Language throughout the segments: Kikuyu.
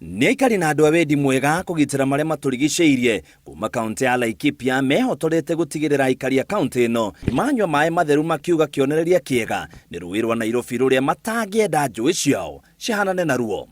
Nĩ aikari na andũ a wendi mwega kũgitĩra marĩa matũrigicĩirie kuma kaunti ya Laikipia mehotorete gũtigĩrĩra aikari a kaunti ĩno manyua maĩ matheru, makiuga kĩonereria kĩega nĩ rũĩ rwa Nairobi rũrĩa matangĩenda njũĩ ciao cihanane naruo.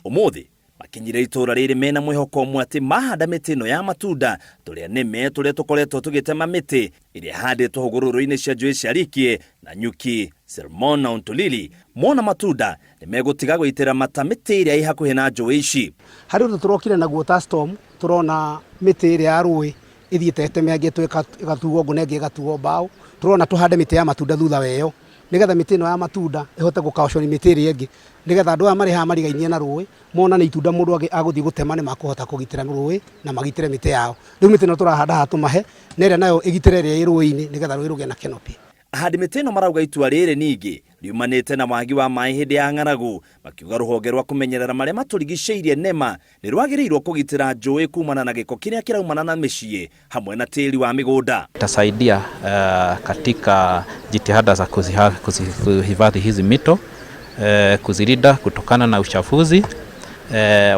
Ũmũthĩ makinyire itũra rĩrĩ mena mwĩhoko ũmwe atĩ mahanda mĩtĩ ĩno ya matunda tũrĩa nĩme tũrĩa tũkoretwo tũgĩtema mĩtĩ ĩrĩa ĩhandĩtwo hũgũrũrũ-inĩ cia njũĩ cia Rikie na Nyuki, Selmon na Ontulili, mona matunda nĩ megũtiga gũitĩra mata mĩtĩ ĩrĩa ĩ hakuhĩ na njũĩ ici. Harĩ ũndũ tũrokire naguo ta storm, tũrona mĩtĩ ĩrĩa ya rũĩ ĩthiĩte ĩtemangĩtwo, ĩgatuo ngũ na ĩngĩ ĩgatuo mbaũ. Tũrona tũhande mĩtĩ ya matunda thutha wa ĩyo, nĩgetha mĩtĩ ĩno ya matunda ĩhote gũcaution mĩtĩ ĩrĩa ĩngĩ, nĩgetha andũ aya marĩ haha marigainie na rũĩ mona nĩ itunda mũndũ agũthiĩ gũtema, nĩ makũhota kũgitĩra rũĩ na magitĩre mĩtĩ yao. Rĩu mĩtĩ ĩno tũrahanda haha tũmahe na ĩrĩa nayo ĩgitĩre ĩrĩa ĩ rũĩ-inĩ, nĩgetha rũĩ rũgĩe na canopy. Ahandi mĩtĩ ĩno marauga itua rĩrĩ ningĩ riumanĩte na wagi wa maĩ hĩndĩ ya ng'aragu, makiuga rũhonge rwa kũmenyerera marĩa matũrigicĩirie NEMA nĩ rwagĩrĩirwo kũgitĩra njũĩ kumana na gĩko kĩrĩa kĩraumana na mĩciĩ hamwe na tĩri wa mĩgũnda. Itasaidia katika jitihada za kuhifadhi hizi mito, kuzilinda kutokana na uchafuzi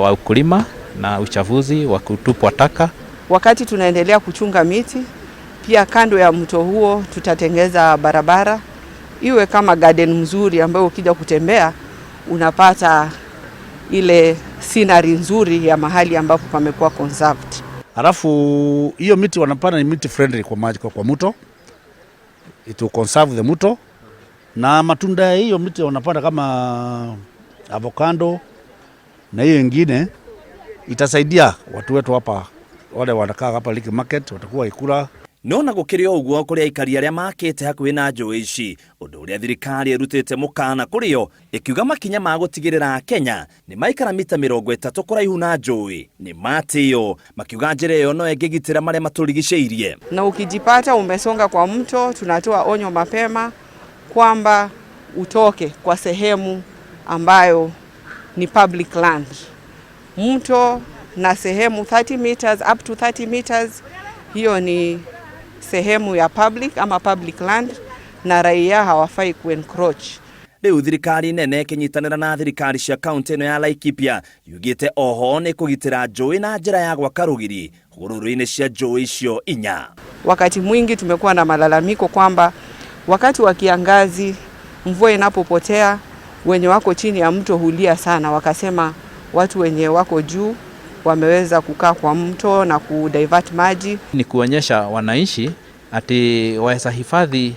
wa ukulima na uchafuzi wa kutupwa taka. Wakati tunaendelea kuchunga miti, pia kando ya mto huo tutatengeza barabara iwe kama garden mzuri ambayo ukija kutembea unapata ile scenery nzuri ya mahali ambapo pamekuwa conserved. Alafu hiyo miti wanapanda ni miti friendly kwa maji, kwa mto, it will conserve the mto, na matunda ya hiyo miti wanapanda kama avocado na hiyo ingine itasaidia watu wetu hapa, wale wanakaa hapa Liki Market watakuwa ikula. No na gũkĩrĩ o ũguo, kũrĩ aikari arĩa makĩte hakuhĩ na njũĩ ici, ũndũ ũrĩa thirikari ĩrutĩte mũkana kũrĩ o, ĩkiuga makinya ma gũtigĩrĩra Kenya nĩ maikara mita 30 kũraihu na njũĩ nĩ matĩo, makiuga njĩra ĩyo no ĩngĩgitĩra marĩa matũrigicĩirie. Na ukijipata umesonga kwa mto, tunatoa onyo mapema kwamba utoke kwa sehemu ambayo ni public land. Mto na sehemu 30 meters, up to 30 meters, hiyo ni sehemu ya public ama public land na raia hawafai kuencroach. Rĩu thirikari nene ĩkĩnyitanĩra na thirikari cia kaunti ĩno ya Laikipia yugĩte oho nĩ kũgitĩra njũĩ na njĩra ya gwaka rũgiri hũgũrũrũ-inĩ cia njũĩ icio inya. Wakati mwingi tumekuwa na malalamiko kwamba wakati wa kiangazi, mvua inapopotea, wenye wako chini ya mto hulia sana. Wakasema watu wenye wako juu wameweza kukaa kwa mto na kudivert maji. Ni kuonyesha wananchi ati waweza hifadhi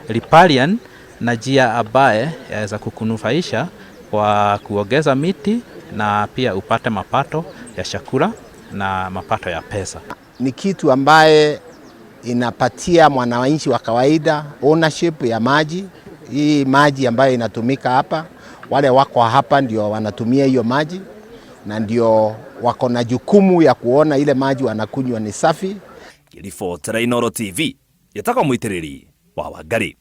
riparian na njia ambaye yaweza kukunufaisha kwa kuongeza miti na pia upate mapato ya chakula na mapato ya pesa. Ni kitu ambaye inapatia mwananchi wa kawaida ownership ya maji. Hii maji ambayo inatumika hapa, wale wako hapa ndio wanatumia hiyo maji na ndio wako na jukumu ya kuona ile maji wanakunywa ni safi. Ngĩribotera Inooro TV, gĩtagwo Mũitĩrĩri wa Wangari.